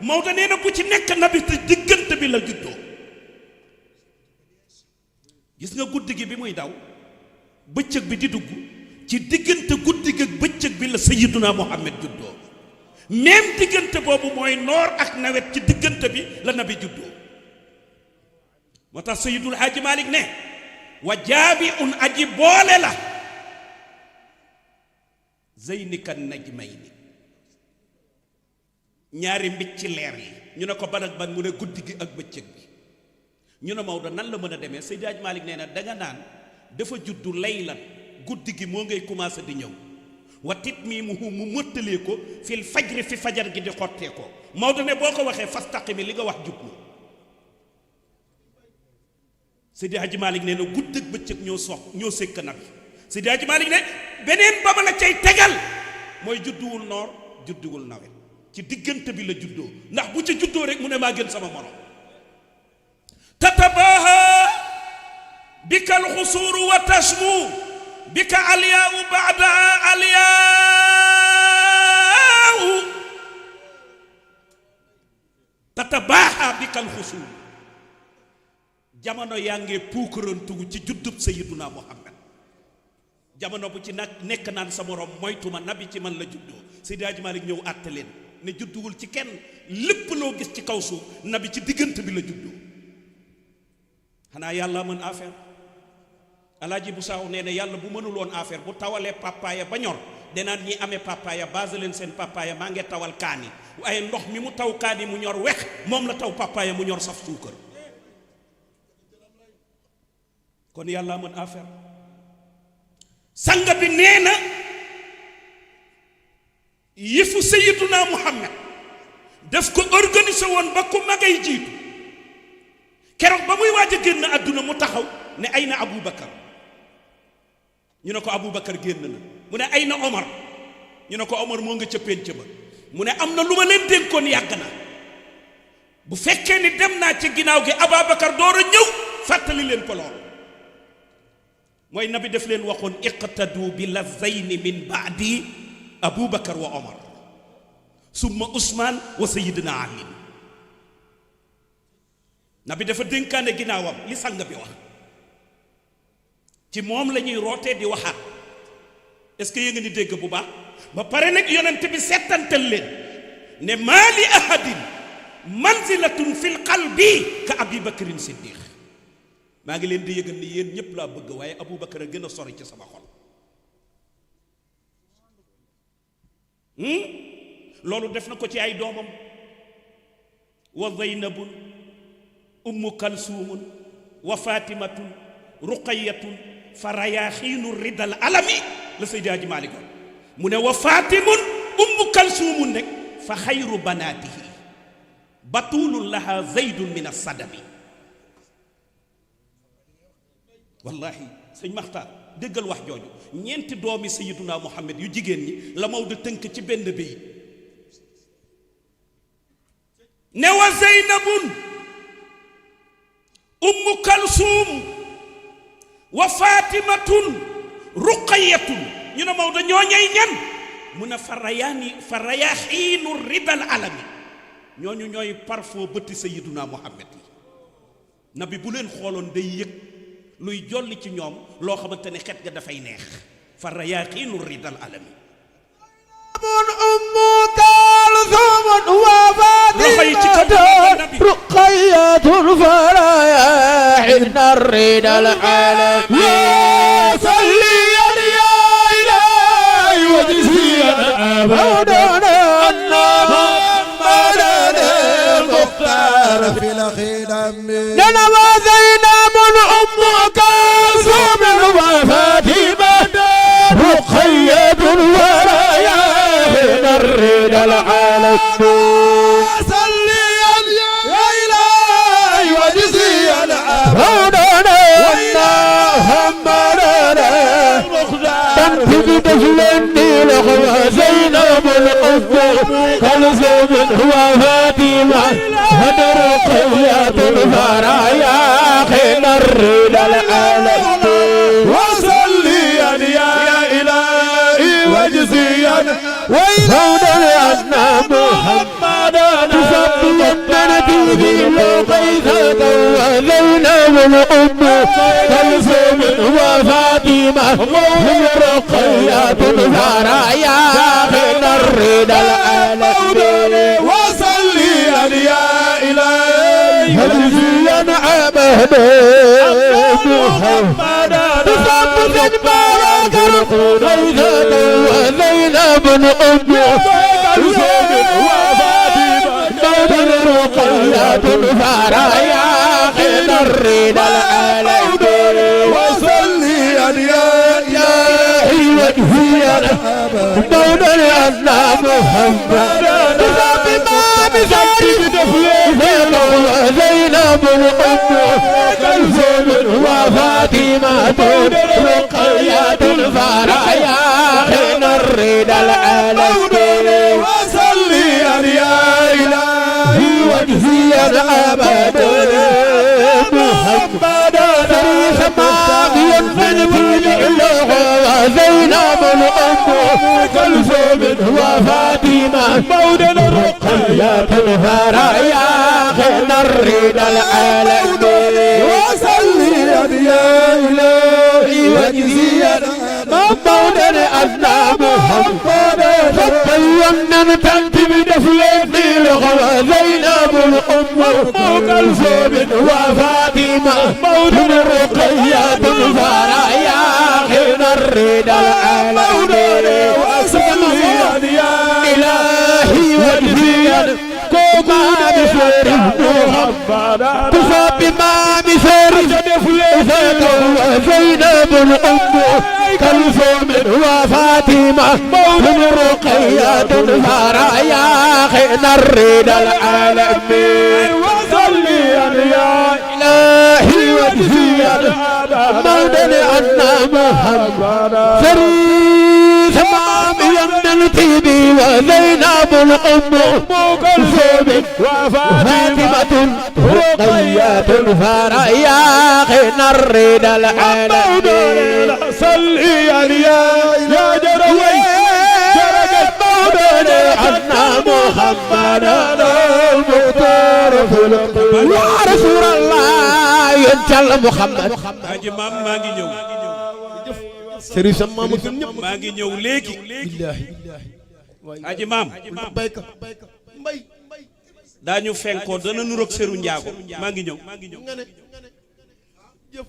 Maodo nee na bu ci nekk nabi te diggante bi la juddoo gis nga guddi gi bi muy daw bëccëg bi di dugg ci diggante guddi gi ak bëccëg bi la sayyiduna Muhammad juddoo même diggante boobu mooy noor ak nawet ci diggante bi la nabi juddoo moo tax Sayyidul Haaji Malik ne wa jaabi'un aji boole la zeynika najmayni ñaari mbicci leer yi ñu ne ko ban ak ban mu ne guddi gi ak bëccëg bi ñu ne Maodo nan la mën a demee Seydi Haaji Malik nee na danga naan dafa juddu laylan guddi gi moo ngay commencé di ñëw wa titmiimuhu mu mëttalee ko fil fajri fi fajar gi di xottee ko Maodo ne boo ko waxee fastaqimi li nga wax jub na Seydi Haaji Malik nee na guddi ak bëccëg ñoo sekk nabi Seydi Haaji Malik ne beneen ba ma la cay tegal mooy judduwul noor judduwul nawet ci diggante bi la juddoo ndax bu ci juddoo rek mu ne maa gën sama morom tatabaha bika alxusuuru wa tashmu bika alyaau baadaha alyaau tatabaha bika alxusuuru jamono yaa ngee puukarantugu ci juddub Sayyiduna Muhammad jamono bu ci nag nekk naan sa morom moytuma nabi ci man la juddoo Seydi Haaji Malik ñëw àtte leen ne judduwul ci kenn lépp loo gis ci kaw suuf nabi ci diggante bi la juddoo xanaa yàlla mën affaire alaaji bu saaw nee na yàlla bu mënul woon affaire bu tawalee papaaya ba ñor danaan ñi amee papaaya base leen seen papaaya maa ngi tawal kaani waaye ndox mi mu taw kaani mu ñor wex moom la taw papaaya mu ñor saf suukar kon yàlla mën affaire sanga bi nee na yëfu Sayyiduna Muhammad daf ko organisé woon ba ku magay jiitu keroog ba muy waaj a génn àdduna mu taxaw ne ay na Aboubacar ñu ne ko Aboubacar génn na mu ne ay na Omar ñu ne ko Omar moo nga ca pénc ba mu ne am na lu ma leen dénkoon yàgg na bu fekkee ni dem naa ci ginnaaw gi Aboubacar door a ñëw fàttali leen ko lool mooy nabi def leen waxoon iqtadu bi lazayni min baadi Aboubacar wa Omar summa Ousmane wa Sayyidina Ali nabi dafa dénkaane ginnaawam li sang bi wax ci moom la ñuy rootee di waxaat est-ce que yéen nga ni dégg bu baax ba pare nag yonent bi settantal leen ne maa li ahadin manzilatun fil qalbi ka Abi Bakrin Siddiq maa ngi leen di yëgal ni yéen ñëpp laa bëgg waaye Aboubacar a gën a sori ci sama xol loolu def na ko ci ay doomam wa Zaynabun ummu kalsuumun wa fatimatun ruqayatun fa rayaaxiinu ridal alami la Seydi Haaji Maalik mu ne wa fatimun ummu kalsuumun rek fa xayru banaatihi batuulun laha zaydun min assadami wallahi sëñ Maxtaar déggal wax jooju ñeenti doomi Sayyiduna Muhammad yu jigéen ñi la Maodo tënk ci benn béy ne wa Zeynabun ummu kalsuum wa fatimatun ruqayatun ñu ne Maodo ñooñay ñan mu ne farayaaxiinu ridal alami ñooñu ñooy parfum bëtti Sayyiduna Muhammad yi nabi bu leen xooloon day yëg luy jolli ci ñoom loo xamante ne xet ga dafay neex farayaaxiinu ridal alami رقية الفرايح نرد العالم صليا يا إلهي وجزيا أبدا أن محمدا المختار في الخدم لنا وزينب أم كلثوم وفاتمة رقية الفرايح نرد العالم تنفذ تجلني لغوى زينب الأم كلثوم وفاتمة رقية الفرايا خير الرد العالم وصليا يا إلهي وجزيا ويلونا أن محمدا وزينب الأم كلثوم وفاطمة هم رقية الفرايا من الرضا العالمين وصلي يا إلهي هديا عبد محمد تصبت بارك وزينب الأم كلثوم وفاطمة رقية الفرايا من الرضا العالمين وصلي يا إلهي وجهي مولى الأدنى محمد تصاب ما بزاري وزينب الأم كلثوم وفاطمة رقية الفرايا من الرضا العالمين وصلي يا إلهي وجهي الأبد محمد تاريخ ما بينفن في الله وزينب الأم كلثوم وفاطمة مولى رقية الفرايا من الرضا العالمين وصلي يا إلهي وجهي مولى الأدنى محمد فطيّمنا تنتم دفلتي لغوى زينب الأم كلثوم وفاطمة مولى رقية الفرايا من الرضا العالمين وصلي يا إلهي وجهي كوما بشرف محمد تصاب ما بشرف وزينب الأم كلثوم وفاطمة من رقية الفرايا من الرضا العالمين وصلي يا إلهي وجهي مولى أدنى محمد فريد ما بيمنتي بي وزينب الأم كلثوم وفاطمة رقية الفرايا من الرضا العالمين صلي يا جروي درجة مولى أدنى محمد المختار في القلوب يا رسول الله ينتل محمد Aji maam maa ngi ñëw Chérif sama maamu gën ñëpp maa ngi ñëw léegi billahi Aji maam bayka mbay daañu fenkoo dana nuroog seru njaago maa ngi ñëw nga ne jëf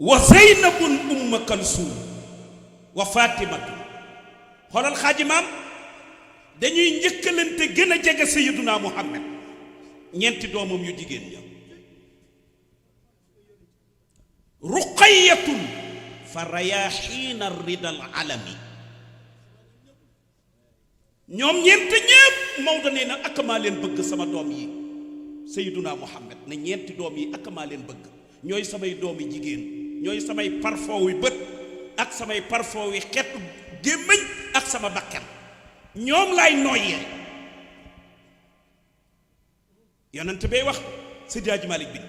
wa zeynabun umma kalsuum wa fatimatu xoolal xaaji maam dañuy njëkkalante gën a jege sayyiduna Muhammad ñeenti doomam yu jigéen ña ruqayyatun fa rayaxiina rida al alami ñoom ñeent ñépp Maodo nee na ak maa leen bëgg sama doom yi sayyiduna Muhammad ne ñeenti doom yi ak maa leen bëgg ñooy samay doomi jigéen ñooy samay parfum wi bët ak samay parfum wi xeetu gémmiñ ak sama bakkan ñoom laay noyyee yonent bay wax Seydi Hadji Malick bi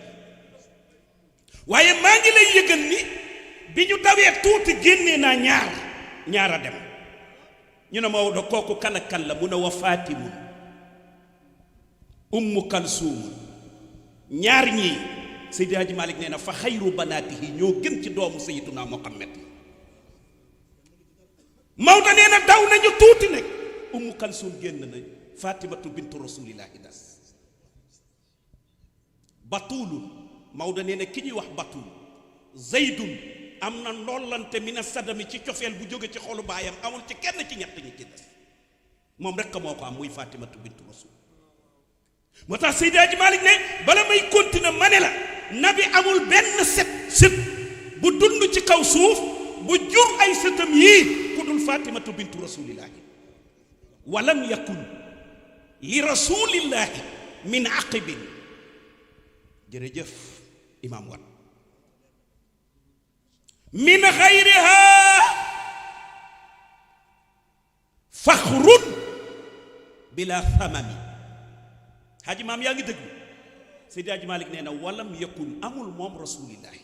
waaye maa ngi lay yëgal ni bi ñu dawee tuuti génnee naa ñaar a dem ñu ne Maodo kooku kan ak kan la mu ne wa Faatimun ummu Kalsuum ñaar ñii Seydi Hadji Malick nee na fa xayru banaatihi ñoo gën ci doomu Sayyiduna Muhammad Maodo nee na daw nañu tuuti nag ummu Kalsuum génn na Fatimatu bintu rasulillahi das batuulun Maodo nee na ki ñuy wax batuul zaydun am na ndollante mina sadami ci cofeel bu jóge ci xolu baayam amul ci kenn ci ñett ñi ci des moom rek moo ko am muy Fatimatu bintu rasul moo tax Seydi Hadji Malick ne bala may continuer ma ne la nabi amul benn sët bu dund ci kaw suuf bu jur ay sëtam yii ku dul Fatimatu bintu rasulillahi walam yakun li rasulillahi min aqibin jërëjëf imam Wat min xayriha faxrun bila thamami Hadji maam yaa ngi dëgg Seydi Hadji Malick nee na walam yakun amul moom rasulillahi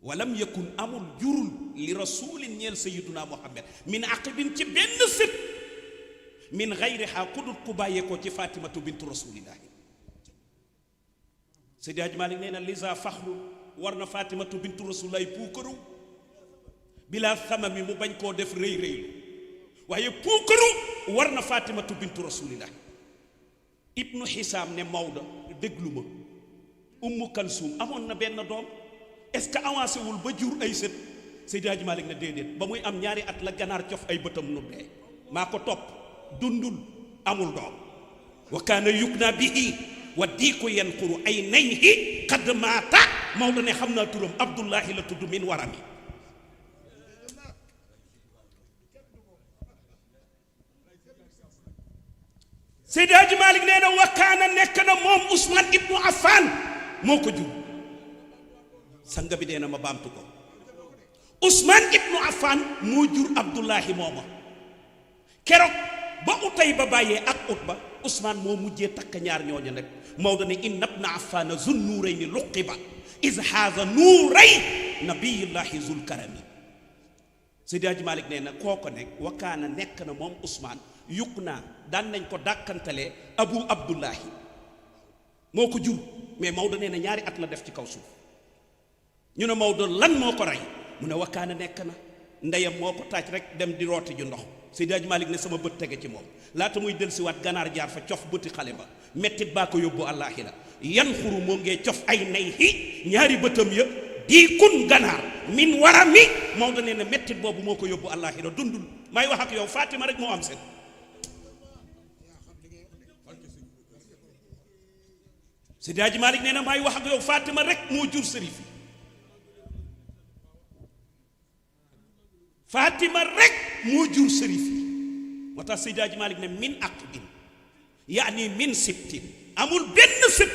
walam yakun amul jurul li rasulin ñeel sayyiduna Muhammad min aqibin ci benn sët min ghayriha kudut ku bàyyeekoo ci fatimatu bintu rasulillahi Seydi Hadji Malick nee na lisa faxru war na fatimatu bintu rasulillahi puukaru bila samami mu bañ koo def rëy rëylu waaye puukaru war na fatimatu bintu rasulillahi ibnu xisaam ne Maodo déglu ma ummu kalsuum amoon na benn doom est-ce que avancé wul ba jur ay sët Seydi Hadji Malick ne déedéet ba muy am ñaari at la ganaar cof ay bëtam nu dee maa ko topp dundul amul doom wa kaana yukna bihi wa diiku yanquru ay nayhi qad maata Maodo ne xam naa turam Abdullahi la tudd min warami Seydi Hadji Malick nee na wa kaana nekk na moom Ousmane ibnu Affan moo ko jur sanga bi nee na ma baamtu ko Ousmane ibnu Affan moo jur Abdullahi mooma keroog ba utay ba bàyyee ak ut ba Ousmane moo mujjee takk ñaar ñooñu nag Maodo ne inna ibna Affana zun nuurayni luqiba is haaza nuuray nabiyillahi zul karami Seydi Hadji Malick nee na kooko nekk wa kaana nekk na moom Ousmane yukk naa daan nañ ko dàkkantalee Abu Abdullahi moo ko jur mais Maodo nee na ñaari at la def ci kaw suuf ñu ne Maodo lan moo ko rey mu ne wakkaana nekk na ndeyam moo ko taaj rek dem di rooti ju ndox Seydi Hadji Malick ne sama bët tege ci moom laata muy dellusiwaat ganaar jaar fa cof bëti xale ba mettit baa ko yóbbu àllaaxira yan xuru moo ngee cof ay nay hi ñaari bëtam ya di kun ganaar min warami Maodo nee na mettit boobu moo ko yóbbu àllaaxira dundul may wax ak yow Fatima rek moo am seen Seydi Hadji Malick nee na may wax ak yow Fatima rek moo jur Chérif Fatima rek moo jur Chérif moo tax Seydi Hadji Malick ne min aqbin yaani min sibtin amul benn sib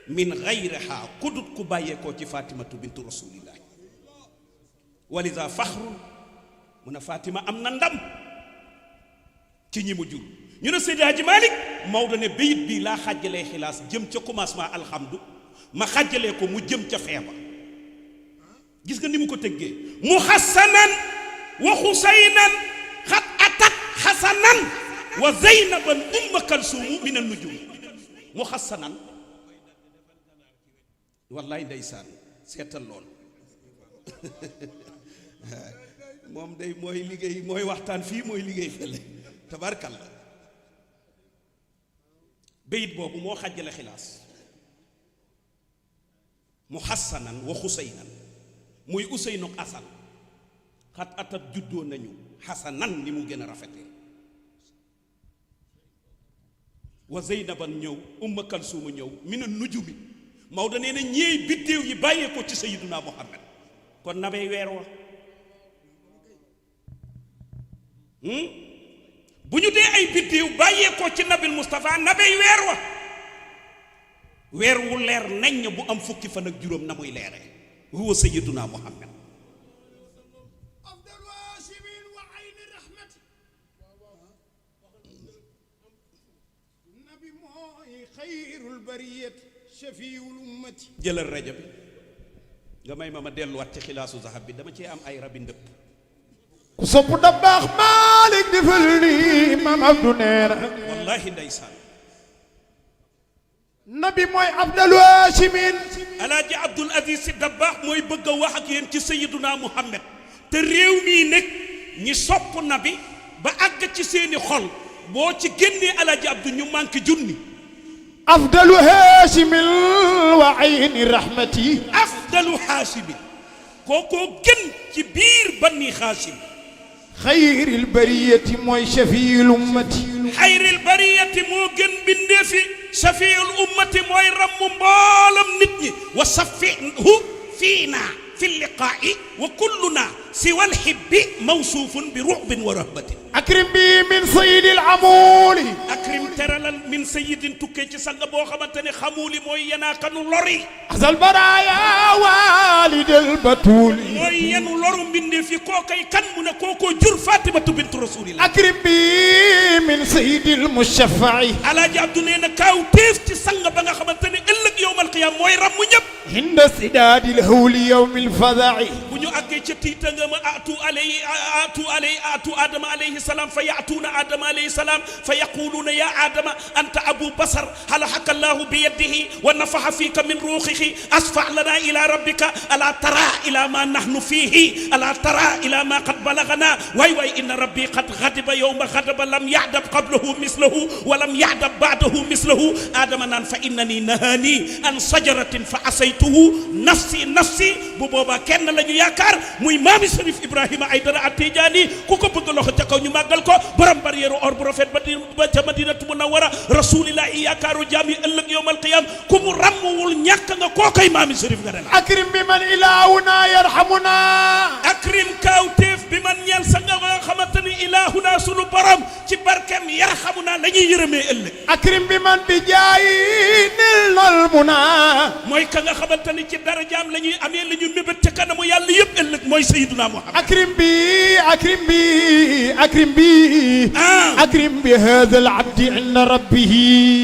min ghayriha kudut ku bàyyeekoo ci Fatimatu bintu rasulillahi walisa faxrun mu ne Fatima am na ndam ci ñi mu jur ñu ne Seydi Hadji Malick Maodo ne bayit bii laa xàjjalee xilaas jëm ca commencement alhamdu ma xàjjalee ko mu jëm ca feeba gis nga ni mu ko tëggee mu xasanan wa xusaynan xat atat xasanan wa zeynaban umma kalsuumu min an nujum mu xasanan wallaay ndeysaan seetal lool moom day mooy liggéey mooy waxtaan fii mooy liggéey fële tabarkalla bayit boobu moo xàjjale xilaas mu xasanan wa xusaynan muy Useynu ak Asan xat atat juddoo nañu xasanan ni mu gën a rafetee wa zeynaban ñëw umma kalsuuma ñëw mina nujumi Maodo nee na ñeey biddéew yi bàyyee ko ci Sayyiduna Muhammad kon nabay weer wa bu ñu dee ay biddéew bàyyee ko ci nabil Mustafa nabay weer wa weer wu leer naññ bu am fukki fan ak juróom na muy leeree huwa Sayyiduna Muhammad jëlal rajo bi nga may ma delluwaat ci xilaasu zahab bi dama cee am ay rabi ndëpp ku sopp Dabakh Malick defal ni Maam Abdou neena wallahi ndeysaan nabi mooy Abdul Hasimin alaaji Abdul Aziz Si Dabakh mooy bëgg a wax ak yéen ci Sayyiduna Muhammad te réew mii nekk ñi sopp nabi ba àgg ci seeni xol boo ci génnee alaaji Abdou ñu manqué junni afdalu haasimin wa ayni rahmati afdalu haasimin kookoo gën ci biir banni xaasim xayril bariyati mooy shafiil ummati xayril bariyati moo gën bindeefi shafiil ummati mooy rammu mboolam nit ñi wa safihu fiina fi liqaa'i wa kulluna siwa alhibbi mawsuufun bi ru'bin wa rahbatin akrim bi min sayyidil amuuli akrim teralal min sayyidin tukkee ci sang boo xamante ne xamuuli mooy yenaakanu lori asal baraaya waalidal batuuli mooy yenu loru mbindee fi kookay kan mu ne kookoo jur Fatimatu bintu rasulillah akrim bi min sayyidil mushaffa'i alaaji Abdu nee na kaaw téef ci sang ba nga xamante ne ëllëg yowmal qiyam mooy rammu ñëpp عند سداد الهول يوم الفزع bu ñu àggee ca tiita nga ma atu adama alayhi salam fa yaatuuna adama alayhi salam fa yaquluuna ya adama anta abu basar halahaka allahu bi yadihi wa nafaha fika min ruuxihi asfa lana ila rabbika ala tara ila ma nahnu fihi ala tara ila ma qad balagana way inna rabbi qad ghadiba yawma ghadaba lam ya'dab qablahu mislahu wa lam ya'dab ba'dahu mislahu adama naan fa innani nahani an sajaratin fa asaytuhu nafsi bu boobaa kenn lañu yaakaar muy maami Chérif Ibrahima Aïdara at TIDJANI ku ko bëgg loxo ca kaw ñu màggal ko borom barrière or bu rafet ba ca Madinatu Munawwara rasulillahi yaakaaru jaam yi ëllëg yawmal qiyam ku mu ràmmwul ñàkk nga koo koy maami Chérif nga ne la أكرم بمن إلهنا يرحمنا akrim kawteef bi man ñeel sa nga xamante ni ilahuna sunu borom ci barkem yarxamuna la ñuy yërëmee ëllëg أكرم بمن بجاي نلنا المنى mooy ka nga xamante ni ci darajaam la ñuy amee la ñu mébét ca kanamu yàlla yëpp ëllëg mooy Sayyiduna Muhammad أكرم بهذا العبد عند ربه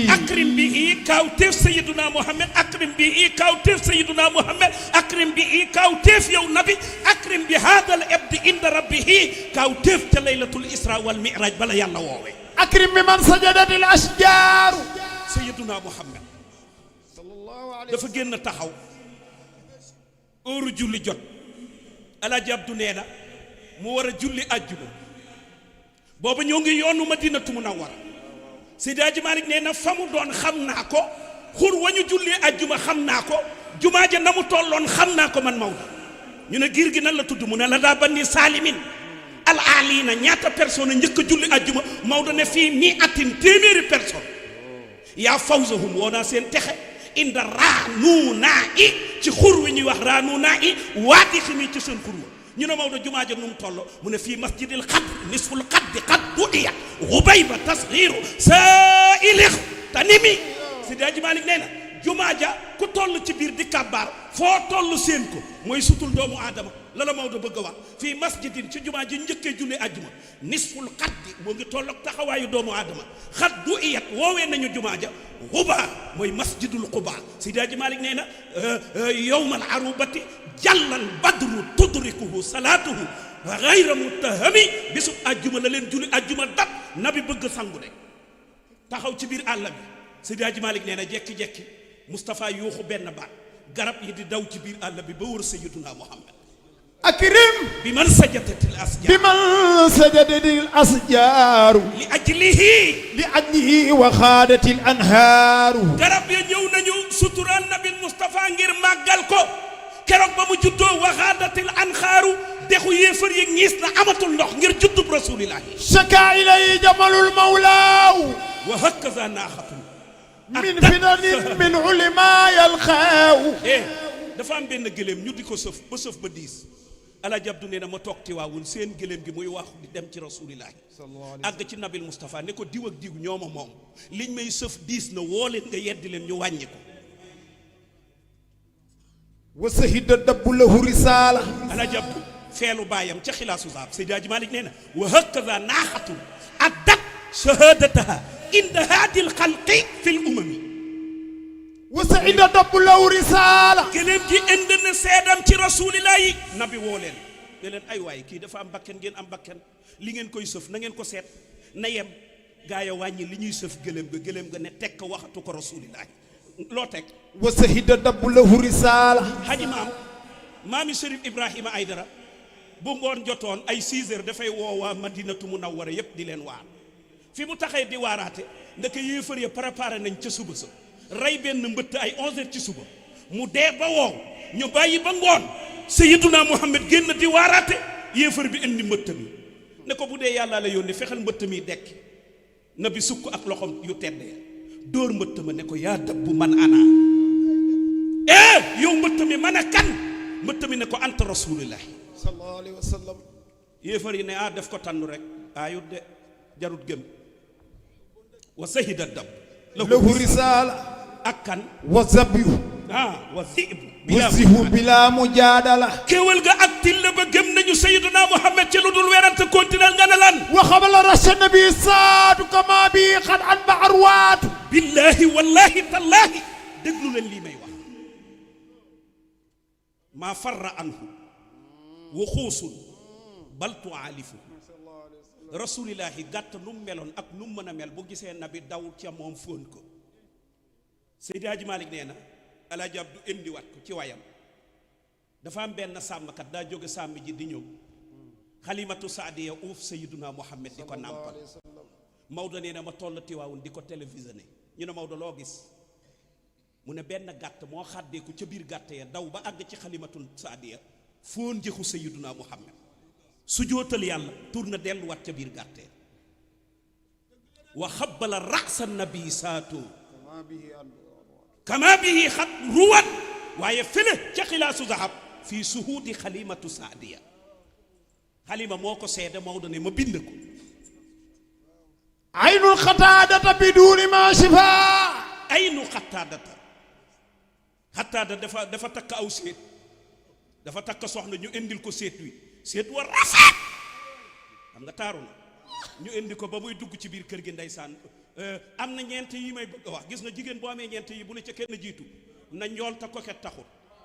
akrim bihi kawteef Sayyiduna Muhammad akrim bihi kawteef Sayyiduna Muhammad akrim bihi kawteef yow nabi akrim bi hadal abdi inda rabbihi kawteef ca laylatul isra wal mi'raj bala yàlla woowee أكرم بمن سجدت الأشجار Sayyiduna Muhammad dafa génn taxaw heure julli jot Alaaji Abdu nee na mu war a julli àjjuma booba ñoo ngi yoonu Madinatu Munawwara Seydi Hadji Malick nee na fa mu doon xam naa ko xur wañu julli àjjuma xam naa ko jumaa ja na mu tolloon xam naa ko man Maodo ñu ne giir gi nan la tudd mu ne la daa banni saalimin al alina ñaata personne njëkk a julli àjjuma Maodo ne fii mi atin téeméeri personne yaa fawzahum woo naa seen texe inda raanunaa i ci xur wi ñuy wax raanunaa i waati ximi ci seen xur wa ñu ne Maodo jumaa ja nu mu toll mu ne fii masjidil xadr nisful xaddi xad budiyat xubayba tasxiiru saa'ilix tanimi Seydi Hadji Malick nee na jumaa ja ku toll ci biir di kàbbaar foo toll seen ko mooy sutul doomu aadama la la Maodo bëgg a wax fii masjidin ci jumaa ji njëkkee julli àjjuma nisful xaddi moo ngi toll ak taxawaayu doomu aadama xat du iyat woowee nañu jumaa ja xuba mooy masjidul xuba Seydi Hadji Malick nee na yowmal arubati jàllal badru tudrikuhu salaatuhu gayra muttahami bisub àjjuma la leen julli àjjuma dat nabi bëgg sangu de taxaw ci biir àll bi Seydi Hadji Malick nee na jekki-jekki Moustapha yuuxu benn baat garab yi di daw ci biir àll bi ba wër Sayyiduna Muhammad أكرم بمن سجدت الأشجار بمن سجدت الأشجار لأجله وخادت الأنهار garab ya ñëw nañu sutural nabi Moustapha ngir màggal ko keroog ba mu juddoo waxaadatil anxaaru dexu yéefar yi ñiis na amatul ndox ngir juddub rasulillahi شكا إليه جمل المولى wa hakaza naaxatun من فنن من علماء الخاو dafa am benn gëléem ñu di ko sëf ba sëf ba diis Alaaji Abdu nee na ma toog Tiwaawul seen gëléem gi muy wax di dem ci rasulillahi àgg ci nabil Moustapha ne ko diw ak diw ñoo ma moom liñ may sëf diis na woo leen nga yeddi leen ñu wàññi ko وسهد الدب له رسالة Alaaji Abdu feelu baayam ca xilaasu zaab Seydi Hadji Malick nee na wa hakaza naaxatun addat shahadataha inda haadil xalqi fil umami وسهد الدب له رسالة gëléem gi indi na seedam ci rasulillahi nabi woo leen ne leen ay waay kii dafa am bakken ngeen am bakken li ngeen koy sëf na ngeen ko seet na yem gaa ya wàññi li ñuy sëf gëléem ga ne tekk waxatu ko rasulillahi loo teg وسهد الدب له رسالة Haji maami Chérif Ibrahima Aïdara bu ngoon jotoon ay 6 heures dafay woo waa Madinatu Munawwara yépp di leen waar fi mu taxee di waaraate ndeke yéefar ya préparé nañ ca suba sa rey benn mbëtt ay 11 heures ci suba mu dee ba woow ñu bàyyi ba ngoon Sayyiduna Muhammad génn di waaraate yéefar bi indi mbëtt mi ne ko bu dee yàlla la yónni fexeel mbëtt mi dekk na bi sukk ak loxom yu tedd ya dóor mbëtt ma ne ko yaa dëbbu man ana yow mbëtt mi man a kan mbëtt mi ne ko anta rasulullah sallallahu alayhi wa sallam yéefar yi ne def ko tànn rek ayut de jarut gëm wa sahida dab lahu risala ak kan wa zabyu wa zibu wasihu bila mujadala kéwal ga ak tilla ba gëm nañu sayyiduna Muhammad ci lu dul werante continuel nga ne lan wa xabala rasha nabi saadu kama bi xad an ba arwaatu billahi wallahi tallahi déglu leen lii may wax maa farra anhu wa xuusul bal tuaalifu rasulillahi gàtt nu mu meloon ak nu mu mën a mel bu gisee nabi daw ca moom fóon ko Seydi Hadji Malick nee na Alaaji Abdu indiwaat ko ci wayam dafa am benn sàmmkat daa jóge sàmm ji di ñëw xalimatu saadiya uuf sayiduna Muhammad di ko nàmpal Maodo nee na ma toll Tiwaawun di ko télévisionné ñu ne Maodo loo gis mu ne benn gàtt moo xàddeeku ca biir gàtt ya daw ba àgg ci xalimatul saadiya foon jëxu sayiduna Muhammad su jootal yàlla tur na delluwaat ca biir gàtt ya wa xabbala rasa nabi saatu kama bihi xat ruwat waaye fële ca xilaasu zahab fii suhuudi xalimatu saadiya xalima moo ko seede Maodo ne ma bind ko aynul xataadata biduuni ma shifaa aynu xataada dafa takk aw séet dafa takk soxna ñu indil ko séet wi séet wa rafet xam nga taaru na ñu indi ko ba muy dugg ci biir kër gi ndeysaan am na ñeent yi may bëgg a wax gis nga jigéen boo amee ñeent yi bu la ca kenn jiitu na njool te koket taxul